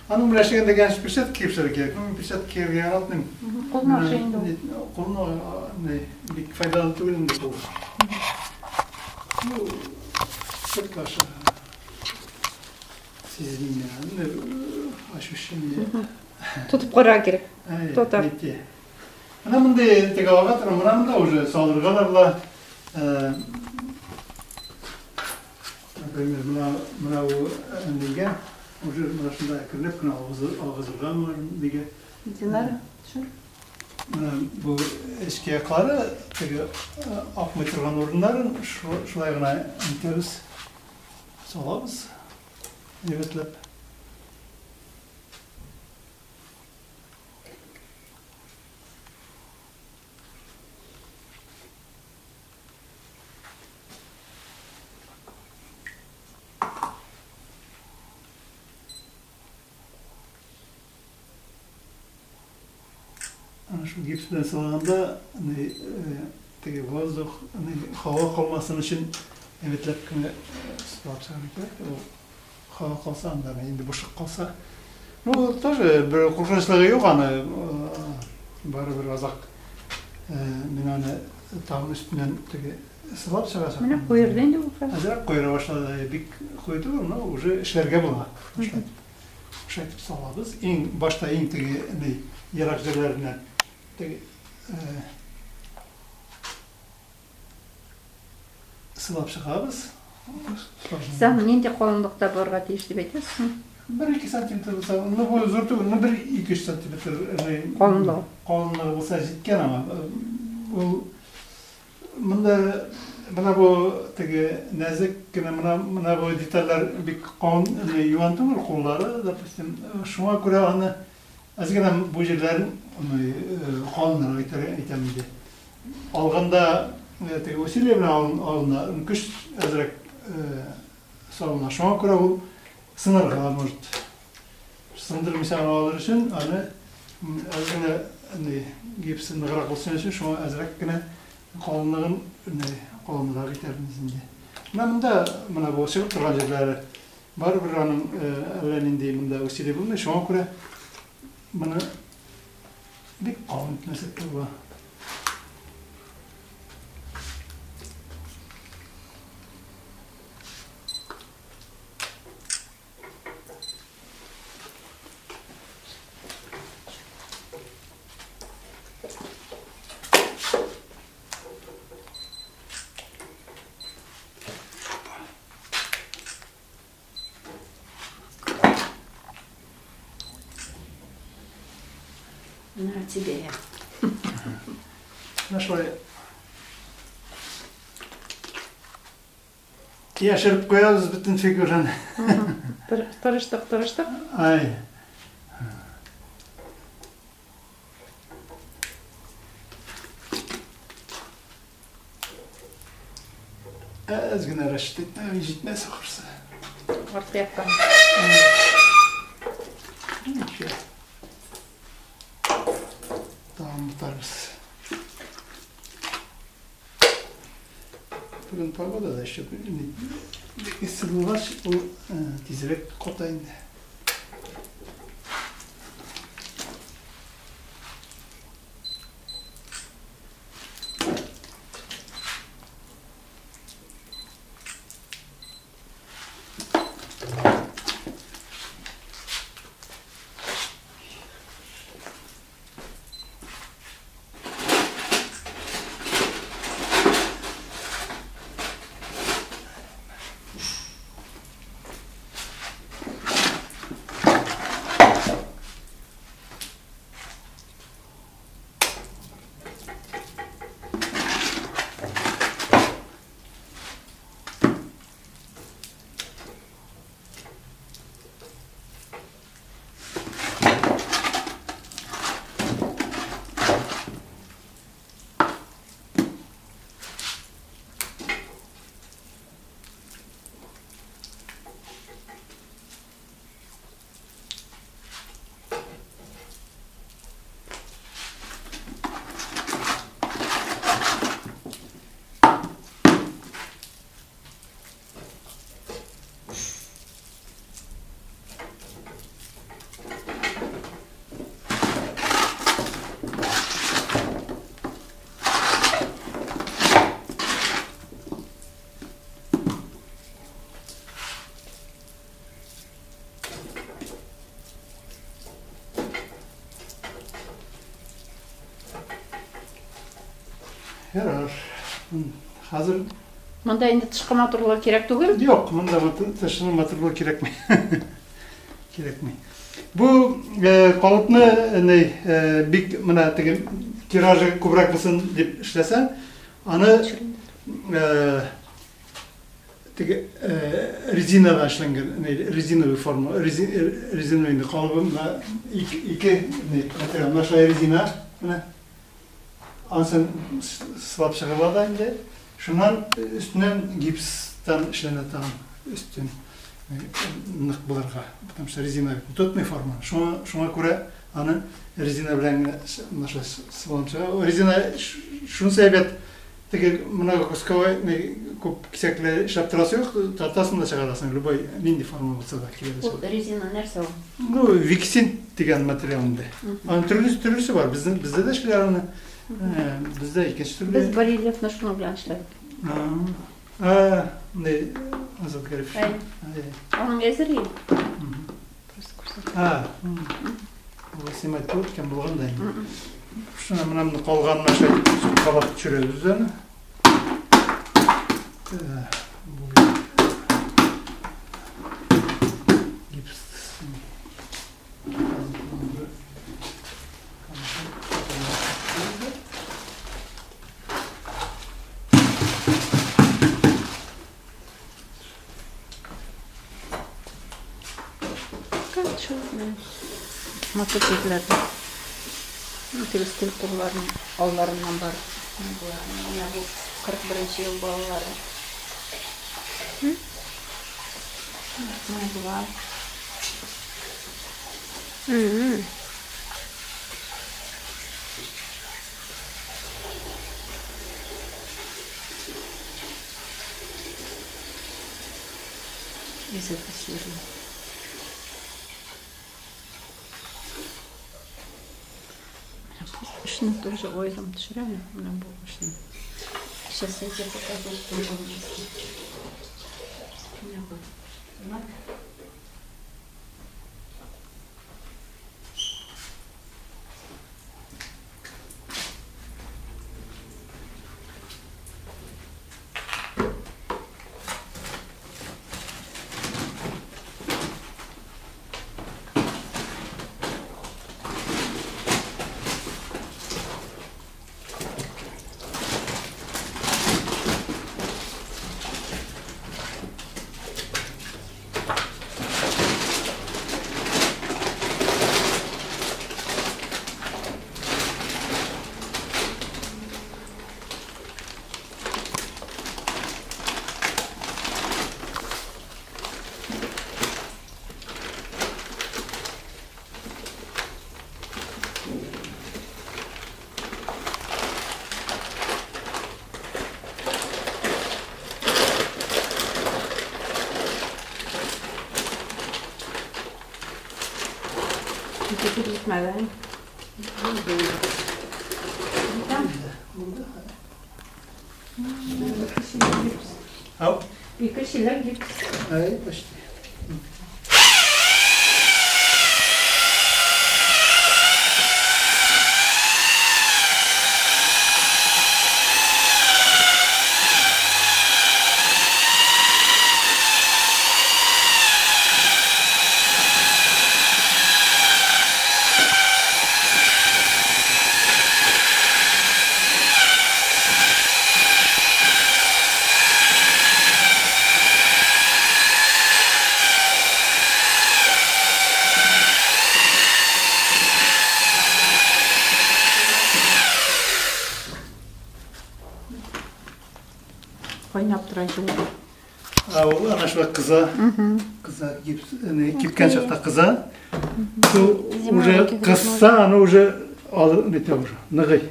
Аның белән эшләгәндә конечно перчатка киеп эшләргә кирәк. Мин перчатка кияргә яратмыйм. Кулны ашый инде ул. Кулны не бик файдалы түгел инде кул. Ну, перчатка аша сизелми, ощущение. Тотып карарга кирәк. Тота. Менә мондый теге ага тора, менә монда уже салырга да була. Например, менә бу нигә уже менә шунда әкренләп кенә агызырга нигә. Динара, төшер. Менә бу эчке яклары теге акмый торган урыннарын шулай гына итәбез, салабыз. Әйбәтләп. Ана шул гипс белән сылаганда, теге воздух, һава калмасын өчен әйбәтләп кенә сылап чыгарга кирәк. Ул һава калса, анда инде бушык калса. Ну, тоже бер куркынычлыгы юк аны. Барыбер азак мин аны тагын өстеннән теге сылап чыгачакмын. Менә куерды инде ул хәзер. Әзрәк куера башлады, бик куе түгел, но уже эшләргә була. Шулай итеп салабыз. Иң башта иң теге ни ерак җирләреннән теге сылап чыгабыз. Сез аны нинди калынлыкта булырга тиеш дип әйтәсезме? 1-2 сантиметр булса, ну бу зур түгел, ну 1-2 сантиметр калынлыгы. Калынлыгы булса җиткән аңа. Ул Монда менә бу теге нәзек кенә менә менә бу детальләр бик калын, юан түгел, куллары, допустим. Шуңа күрә аны әз генә бу җирләрен калынрак итәргә әйтәм инде. Алганда теге усилие белән алына, көч әзрәк салына. Шуңа күрә ул сынырга может. Сындырмыйча гына алыр өчен аны әз генә ни гипсы ныграк булсын өчен шуңа әзрәк кенә калынлыгын ни калынрак итәрбез инде. Менә монда менә бу чыгып торган җирләре барыбер аның әллә нинди монда усилие булмый, шуңа күрә моны бик калын итмәсәк тә була. На тебе. Менә шулай Яшереп куябыз бөтен фигураны. Тырыштык, тырыштык. Ай. Әз генә рәшит итмә, җитмәс ахрысы. Арткы яктан. Ничә. Тагын бутарбыз. Бүген погода да еще бик эссе булгач, ул тизрәк ката инде. Ярар. Хәзер Монда инде тышкы матурлыгы кирәк түгел. Юк, монда тышның матурлыгы кирәкми. Кирәкми. Бу калыпны ни бик менә теге тиражы күбрәк булсын дип эшләсәң, аны теге резинада эшләнгән, резиновый форма, резиновый инде калыбы менә ике материал. Менә шулай резина, менә. Анысын сылап чыгарыла да инде. Шуннан өстеннән гипстан эшләнә тагын өстен нык булырга, потому что резина бит тотмый форма. Шуңа шуңа күрә аны резина белән генә менә шулай сыланып чыга. Резина шунысы әйбәт, теге многокусковой күп кисәкле эшләп торасы юк, тартасың да чыгарасың, любой нинди форма булса да килә дә Ул резина нәрсә ул? Ну, виксин дигән материал инде. Аның төрлесе төрлесе бар. Безнең бездә дә эшлиләр аны. Бездә икенче төрле. Без барельефны шуның белән эшләдек. А, не, Азат Гариф. Аның әзер инде. Просто күрсәт. А, ул снимать түгел икән, булган да инде. Шуны менә моны калганын шулай кабат төшерәбез аны. Гипс. Мотоциклларда. Теге скульптурларның алларыннан бар. Менә бу 41 ел балалары. Менә болар. Из этой серии. Эшне тоже аерым төшерәме? Менә бу эшне. Сейчас я тебе покажу в другом месте. Менә бу. Знак. Китеп җитмәде. Булды. Ау. Ике чиләк гипс. Ай, почти. Кайнап тора җылы. А ул ана шулай кыза. Кыза гипс, кипкән чакта кыза. Шул уже кызса, аны уже алып нитә уже, ныгый.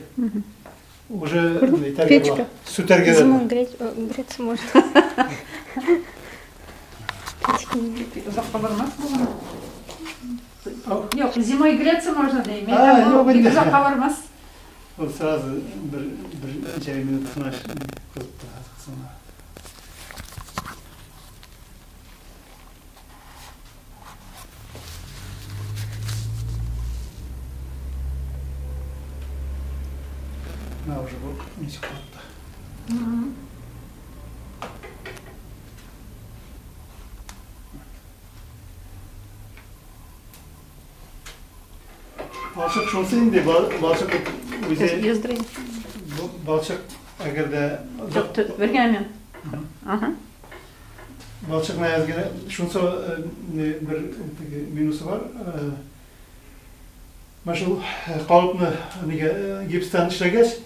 Уже нитәргә Печка. була. Сүтәргә дә Зимой була. греться можно. Печки не Озакка бармас бугын. Юк, зимой греться можно дим. А, юк Бик инде. озакка бармас. Ул сразу бер бер ничә минут кына кызып тора. Соңра. Менә уже бу ничек катты. Балчык шунысы инде, балчык үзе Яздырыйм. бу балчык әгәр дә Юк, бер генә минут. Ага. Балчыкны әз генә, шунысы бер теге минусы бар. Менә шул калыпны нигә гипстан эшләгәч,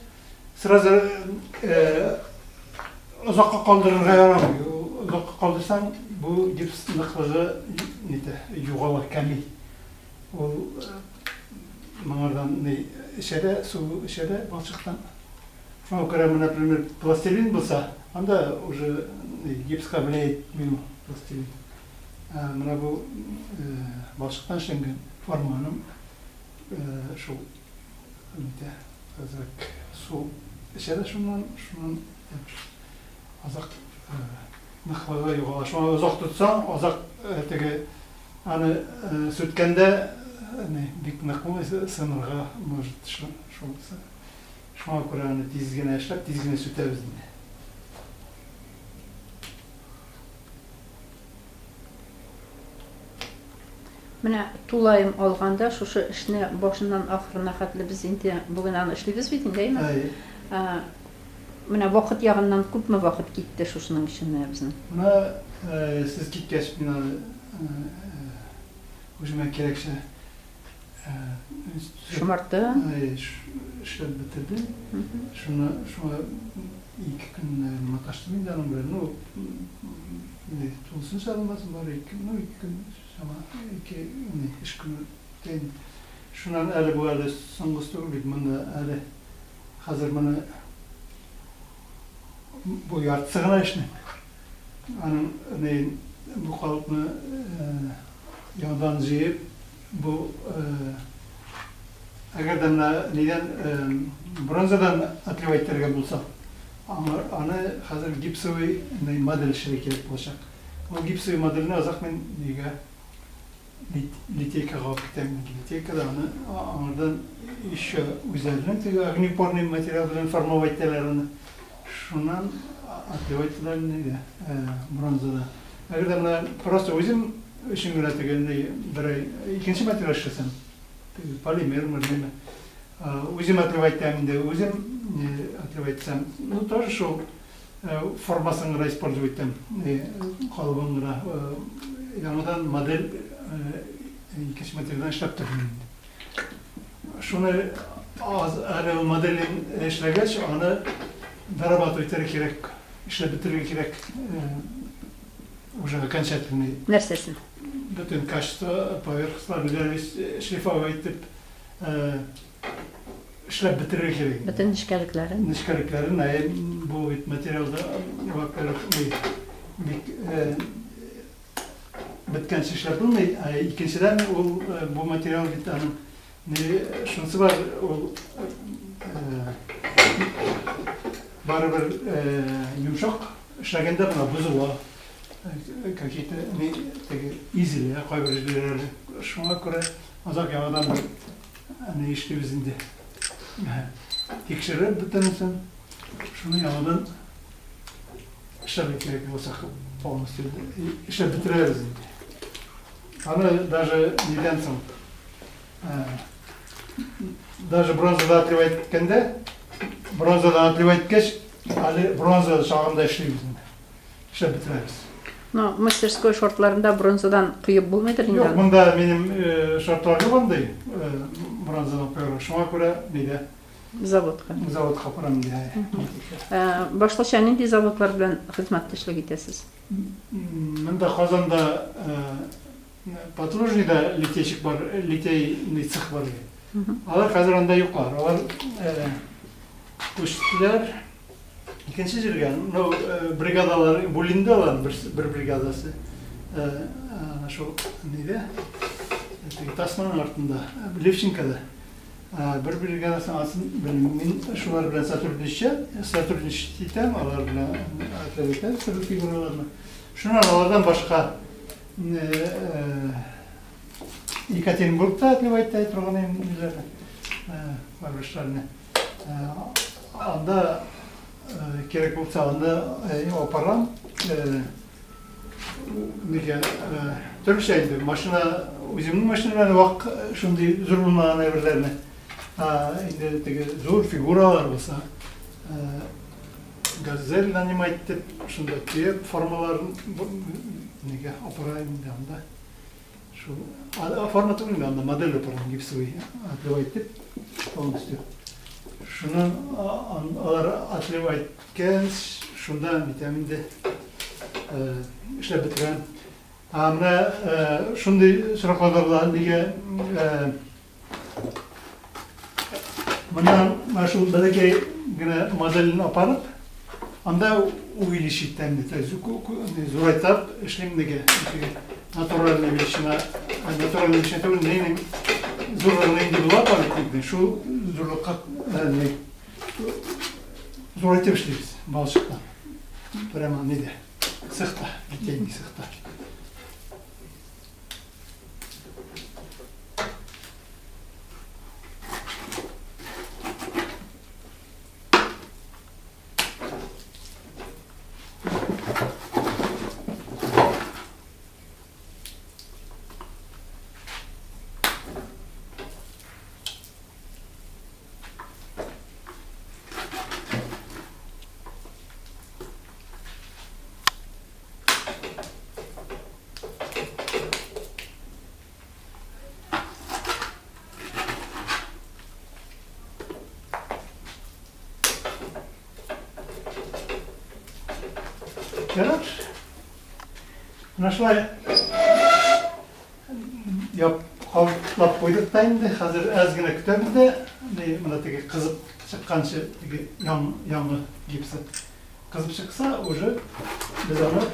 сразу озакка калдырырга ярамый. Озакка калдырсаң, бу гипс ныклыгы нитә, югала, кәми. Ул моңардан ни эчә дә, су эчә дә балчыктан. Шуңа күрә менә, например, пластилин булса, анда уже гипска влияет итми ул пластилин. Ә менә бу балчыктан эшләнгән форманың шул нитә, әзрәк су эчә дә шуннан, шуннан азак ныклыгы югала. Шуңа озак тотсаң, азак теге аны сүткәндә бик нык булмый, сынырга может шунысы. Шуңа күрә аны тиз генә эшләп, тиз генә сүтәбез инде. Менә тулаем алганда шушы эшне башыннан ахырына хәтле без инде бүген аны эшлибез бит инде, әйме? Әйе. Менә вакыт ягыннан күпме вакыт китте шушының өчен менә безнең? Менә сез киткәч, мин аны үземә кирәкчә Шомартты. Эшләп бетердем. Шуны шуңа 2 көн маташтым инде аның белән. Ну, инде тулысынча булмасын, бары 2 көн, ну, 2 көн чама, 2 ни, эш көне үтә инде. Шуннан әле бу әле соңгысы түгел бит, монда әле хәзер моны бу яртысы гына эшнең. Аның ни бу калыпны яңадан җыеп, бу әгәр дә менә нидән бронзадан отливать итәргә булса, аны хәзер гипсовый модель эшләргә кирәк булачак. Ул гипсовый модельне азак мин нигә литейкага алып китәм. Литейкада аны аңардан еще үзләренең теге огнеупорный материал белән формовать итәләр аны. Шуннан отливать итәләр нидә, бронзада. Әгәр дә менә просто үзем өчен генә теге берәй икенче материал эшләсәм, теге полимермы, неме, үзем отливать итәм инде, үзем отливать итсәм, ну тоже шул формасын гына использовать итәм, калыбын гына яңадан модель икенче материалдан эшләп тормыйм инде. Шуны аз әле ул моделен эшләгәч, аны дорабатывать итәргә кирәк, эшләп бетерергә кирәк, уже окончательный. Нәрсәсен? Бөтен качество поверхностьлар белән шлифовать итеп эшләп бетерергә кирәк. Бөтен нечкәлекләрен. Нечкәлекләрен, ә бу бит материалда, во-первых, бик беткәнче эшләп булмый, ә икенчедән ул бу материал бит аның шунысы бар, ул барыбер йомшак эшләгәндә менә бозыла, какие-то теге изелә кайбер җирләре. Шуңа күрә азак яңадан бер ни эшлибез инде. Тикшереп бөтенесен, шуны яңадан эшләргә кирәк булса, полностью эшләп бетерәбез инде. Аны даже нидән соң, даже бронзада отливать иткәндә, бронзадан отливать иткәч, әле бронза чагында эшлибез инде. Эшләп бетерәбез. Но мастерской шартларында бронзадан коеп булмыйдыр инде. Юк, монда минем шартлар юк андый бронзадан коярга. Шуңа күрә нидә? Заводка. Заводка апарам инде. Башлыча нинди заводлар белән хезмәттәшлек итәсез? Монда Казанда Подружныйда литейщик бар, литейный цех бар иде. Алар хәзер анда юклар. Алар күчтеләр икенче җиргә. Ну, бригадалар бүленде алар, бер бригадасы. Ана шул нидә? Теге тасманың артында, Левченкода. Бер бригадасын асын белмим. Мин шулар белән сотрудничать итәм, алар белән отряд итәм төрле фигураларны. Шуннан алардан башка Екатеринбургта отливать итә торган ниләрне, барышларны. Анда кирәк булса, анда апарам. Нигә төрлечә инде машина, үземнең машиналарны вак шундый зур булмаган әйберләрне. Инде теге зур фигуралар булса, Газель нанимать итеп, шунда төяп формаларын нигә апара инде анда. Шул форма түгел инде, анда модель апара, гипсовый отливать итеп полностью. Шуны алар отливать иткәч, шунда нитәм инде, эшләп бетерәм. Ә менә шундый очракларда була, нигә моннан менә шул бәләкәй генә моделен апарып, анда увеличить итәм, то есть зурайтып эшлим нигә, натуральная величина, натуральная величина түгел, нинең зурлыгы нинди була памятникның, шул зурлыкка зурайтып эшлибез балчыктан. Прямо нидә, цехта, литейный цехта. Ярар. Менә шулай каплап куйдык та инде. Хәзер әз генә көтәбез дә, менә теге кызып чыкканчы, теге яңы гипсы кызып чыкса, уже без аны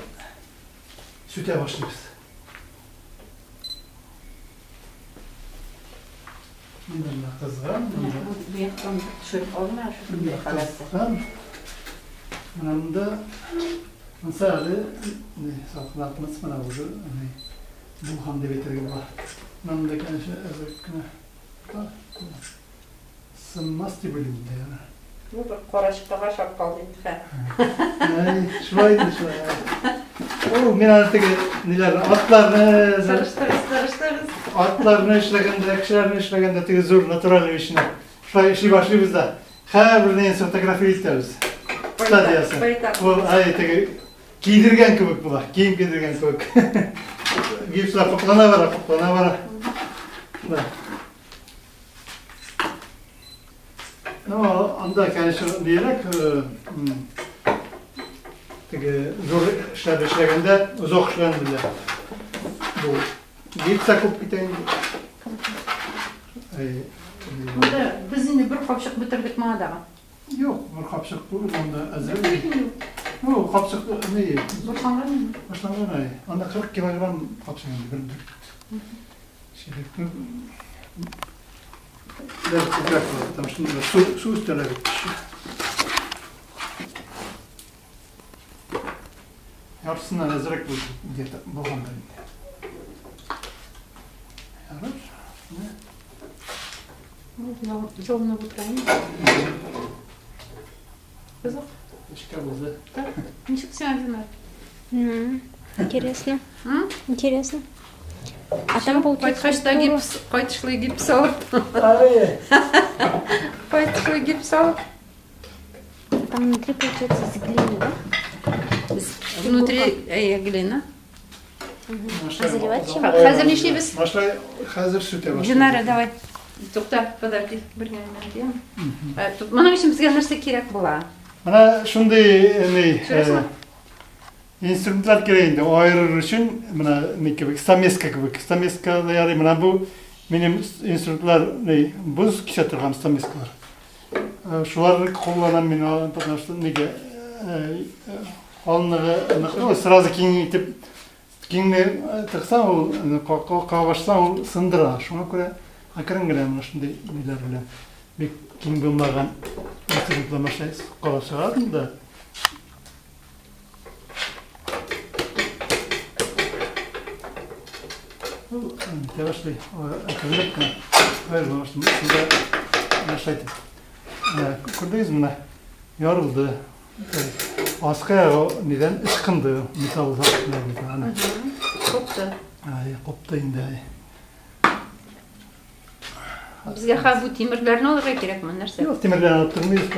сүтә башлыйбыз. Монда менә кызган, монда. Бу яктан төшереп алма, шундый халәттә. Менә монда монсы әле салкынрак, монысы менә уже булган дип әйтергә була. Менә монда, конечно, әзрәк кенә сынмас дип уйлыйм инде, яра. Бу бер карачкыга ошап калды инде хә. Әй, шулай инде, шулай. Ул мин аны теге ниләрне, атларны, Тырыштыгыз, тырыштыгыз. Атларны эшләгәндә, кешеләрне эшләгәндә теге зур натуральный вещьне шулай эшли башлыйбыз да, һәрберне сфотографировать итәбез. Стадиясы. Ул ай теге кидергән кебек була, кием кидергән кебек. Гипслар каплана бара, каплана бара. Да. Ну, анда, конечно, нирәк, теге зур эшләр эшләгәндә озак эшләнде. Бу гипс та күп китә инде. Монда без инде бер капчык бетердек моңа дагы. Юк, бер капчык түгел, анда әзер. Ну, капчык ни? Башланган инде. Башланган ай. Анда 40 килограмм капчык инде, бер дүрт. Чиләк. Даже күбрәк була, потому что су өстәлә бит. Яртысыннан әзрәк где-то булгандыр инде. Ярар. Җылынып утыра инде. Кызык. Эшкә булды. Ничек сиңа, Динар? Интересно. Интересно. А там получается... Кайткач та гипс, кайтышлый гипс алып. Кайтышлый гипс алып. Там внутри получается из глины, да? Внутри глина. А заливать чем? Хәзер нишлибез? Башлай, хәзер сүтә башлый. Динара, давай. Тукта, подожди, бер генә минут, Моның өчен безгә нәрсә кирәк була? Менә шундый ни инструментлар кирәк инде. Аерыр өчен менә ни кебек, стамеска кебек. Стамеска да ярый. Менә бу минем инструментлар, ни боз кисә торган стамескалар. Шуларны кулланам мин, потому что нигә калынлыгы нык, сразу киң итеп киңне тыксаң, ул кага башласаң, ул сындыра. Шуңа күрә әкрен генә менә шундый ниләр белән бик киң булмаган инструментлар башлай кала чыгардым да. Ул нитә башлый, әкренләп кенә аерыла башлый. Шунда менә шулай итеп. Күрдегез, менә ярылды. Аскы ягы нидән ычкынды, металл ана. Купты. Ай, купты инде. Безгә хәзер бу тимерләрне алырга кирәкме, нәрсә? Юк, тимерләрне алып тормыйбыз.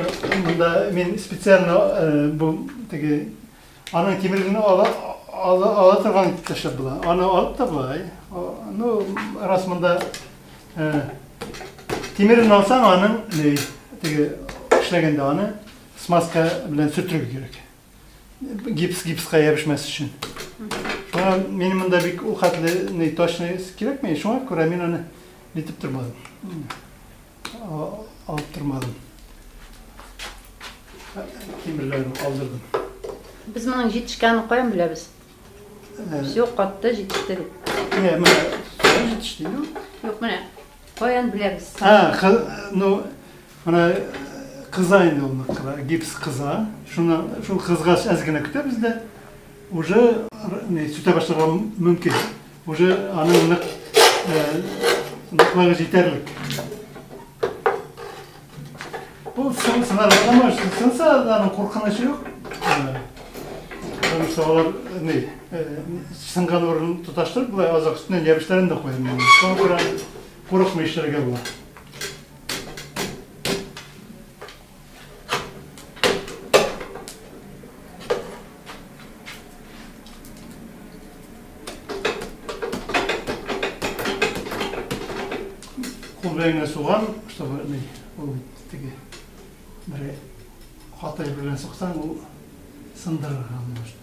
Монда мин специально бу теге аның тимерен ала ала, ала торган итеп ташлап була. Аны алып та була. Ну, раз монда тимерен алсаң, аның теге эшләгәндә аны смазка белән сөртергә кирәк. Гипс гипска ябышмас өчен. Шуңа минем монда бик ул хәтле ни точный кирәкми, шуңа күрә мин аны нитеп тормадым. Алып тормадым. Тимерләрен алдырдым. Без моның җитешкәнен каян беләбез? Все, катты, җитеште дип. Не, менә җитеште инде. Юк, менә каян беләбез? А, ну, менә кыза инде ул нык, гипс кыза. Шуны шул кызгач әз генә көтәбез дә, уже не сүтә башларга мөмкин. Уже аның нык ныклыгы җитәрлек. Бу сынарга да может, сынса аның куркынычы юк. Потому что алар не сынган урынын тоташтырып, болай азак өстеннән ябешләрен дә куям. Шуңа күрә курыкмый эшләргә була. Кул белән генә сугам, чтобы ни, ул бит теге бер каты белән суксаң, ул сындырырга может.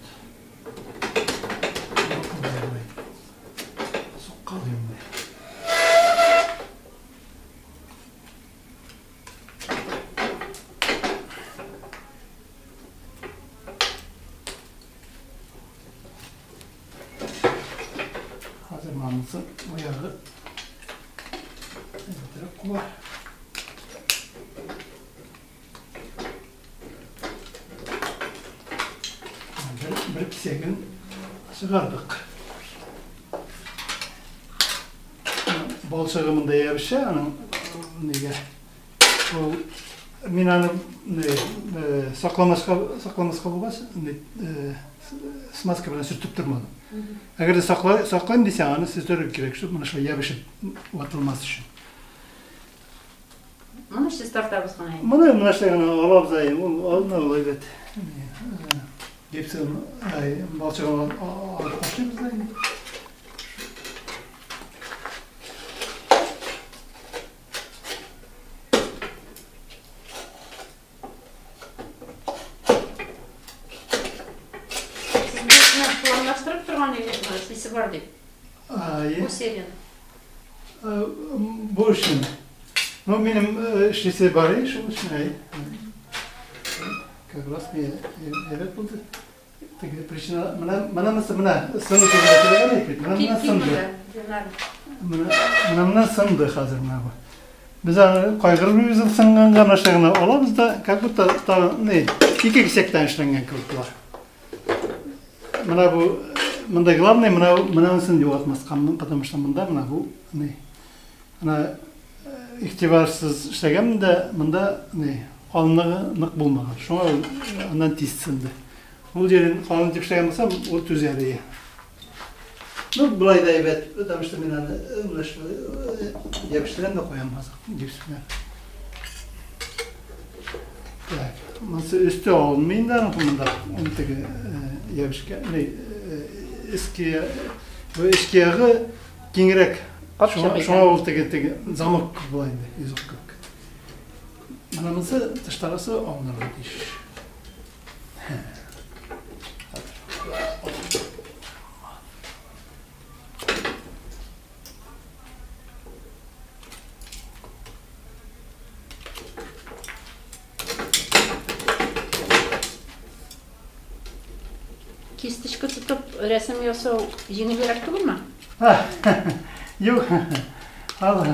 Суккалыйм. Хәзер монысы бу ягы әйбәтрәк куба. Бер кисәген чыгардык. Балчыгы монда ябышә, аның нигә? Ул мин аны сакламаска сакламаска булгач, смазка белән сөртеп тормадым. Әгәр дә сакла, саклыйм дисәң, аны сөртергә кирәк, чтобы менә шулай ябышып ватылмас өчен. Моны чистартабыз гына инде. Моны менә шулай гына алабыз да, ул алына ул әйбәт. Гипсын, балчыгын алып ташлыйбыз да инде. Сез бу планлаштырып торган идегезме, эшлисе бар дип? Бу серияне. Бу эшне. Ну, минем эшлисе бар иде шул эшне. Как раз мне әйбәт булды. Теге причина, менә менә монысы менә сыну турында сөйләгән идек бит. Менә менә сынды. Менә менә менә сынды хәзер менә бу. Без аны кайгырмыйбыз ул сынганга, менә шулай гына алабыз да, как будто тагын ни, ике кисәктән эшләнгән кебек була. Менә бу монда главный менә менә монысын югалтмаска, потому что монда менә бу ни. Менә игътибарсыз эшләгәнмен дә, монда ни, калынлыгы нык булмаган. Шуңа ул аннан тиз сынды. Ул җирен калын итеп эшләгән булсам, ул түзәр иде. Ну, болай да әйбәт, потому что мин аны менә шулай ябештерәм дә куям хәзер гипс белән. Так, монысы өсте алынмый инде аның монда. Ул теге ябешкә, ни, эске, бу эчке ягы киңрәк. Шуңа ул теге теге замок була инде, йозак кебек. Менә монысы тыштагысы алынырга тиеш. Кисточка тотып рәсем ясау җиңелрәк түгелме? Юк. Ал.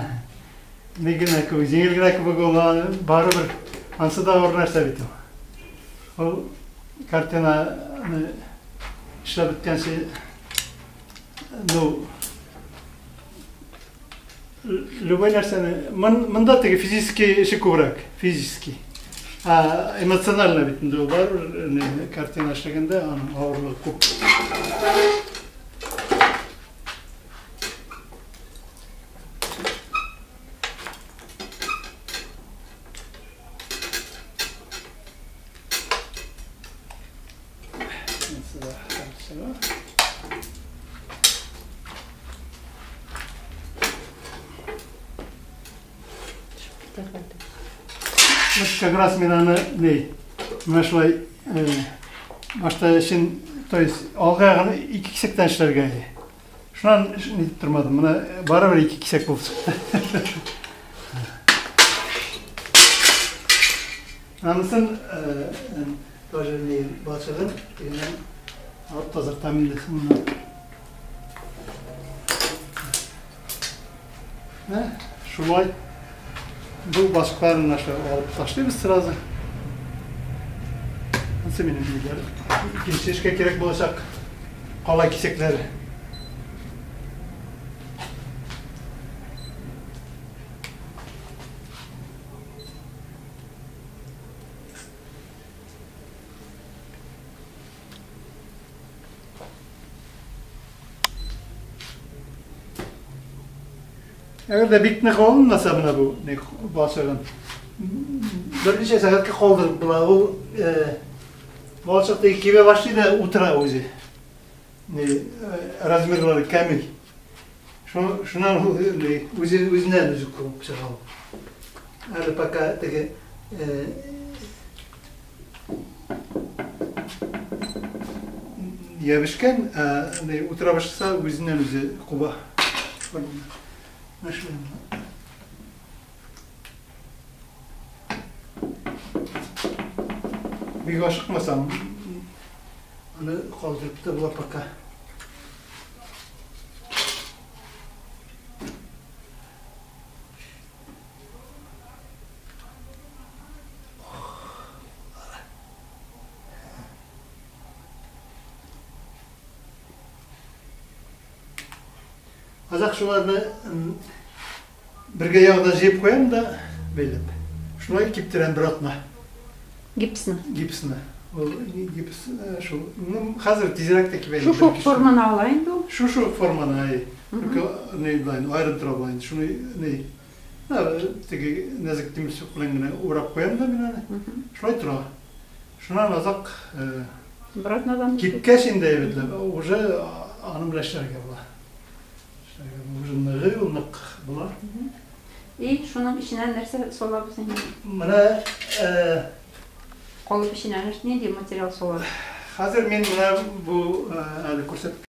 Ни генә кебек, җиңел генә кебек ул, барыбер ансы да авыр нәрсә бит ул. Ул картинаны эшләп беткәнче, ну, любой нәрсәне, монда теге физический эше күбрәк, физический. А эмоционально бит инде ул барыбер картина эшләгәндә аның авырлыгы күп. Чыга. Вот как раз мин аны ни, менә шулай башта эшен, то есть алга ягын ике кисәктән эшләргә. Шуннан нитеп тормадым. Менә барыбер ике кисәк булып чыкты. Анысын тоже ни балчыгын тегеннән алып тазартам инде шуннан. Менә шулай бу балчыкларын аша алып ташлыйбыз сразу. Анысы минем ниләр. Икенче эшкә кирәк булачак. Калай кисәкләре. Әгәр дә бик нык алынмаса менә бу ни балчыгын берничә сәгатькә калдырып була. Ул балчык теге кибә башлый да утыра үзе. Ни размерлары кәми. Шуннан ул үзе үзеннән үзе кубып чыга ул. Әле пока теге ябешкән, ә утыра башласа үзеннән үзе куба. Бик ашыкмасаң, аны калдырып та була пока. Азак шуларны бергә ягына җыеп куям да бәйләп. Шулай киптерәм бер атна. Гипсны. Гипсны. Ул гипс шул. Ну, хәзер тизрәк тә кибә. Шушы ук форманы ала инде ул. Шушы ук форманы, әй. Только ни белән аерым тора була инде. Шуны ни теге нәзек тимерчыбык белән генә урап куям да мин аны. Шулай тора. Шуннан азак бер атнадан кипкәч инде әйбәтләп, уже аның белән эшләргә була. Эшләргә була. Уже ныгый ул, нык була. И шуның эченә нәрсә салабыз инде? Менә калып эченә нинди материал салабыз? Хәзер мин менә бу әле күрсәтеп.